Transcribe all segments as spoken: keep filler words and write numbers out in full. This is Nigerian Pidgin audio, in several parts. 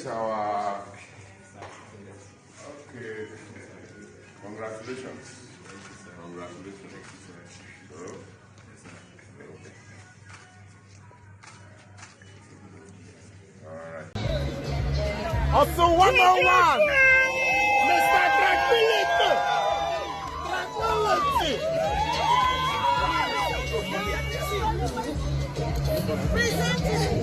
Our, okay. Congratulations. Congratulations. So, okay. All right. Hustle one oh one. Mister Tranquility. Tranquility. Presenting.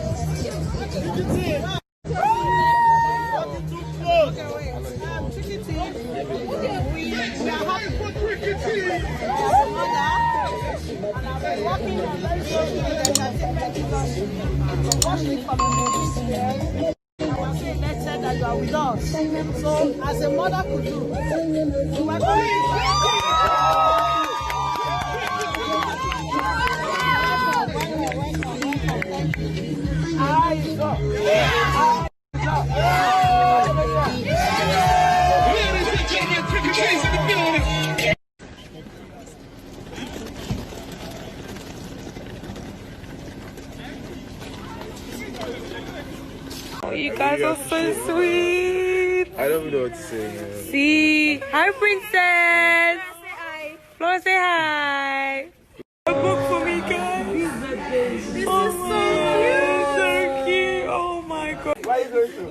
Let's say that you are with us. So, as a mother could do, we welcome you. Oh, you guys are so sweet. I don't know what to say, man. See, hi, princess. Flo, say hi. A book for me, guys. This is so cute. So cute. Oh my God. Why are you going to?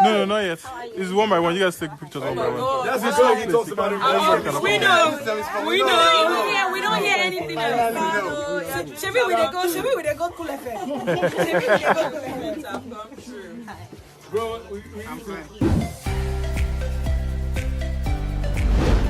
No, no, not yet. It's one by one. You guys take pictures one by one. That's what he talks about. We know. We know. Yeah, we don't hear anything else. Shebi we dey go. Shebi we dey go Cool F M. Shebi we dey go Cool F M. Bro, we, we, I'm fine.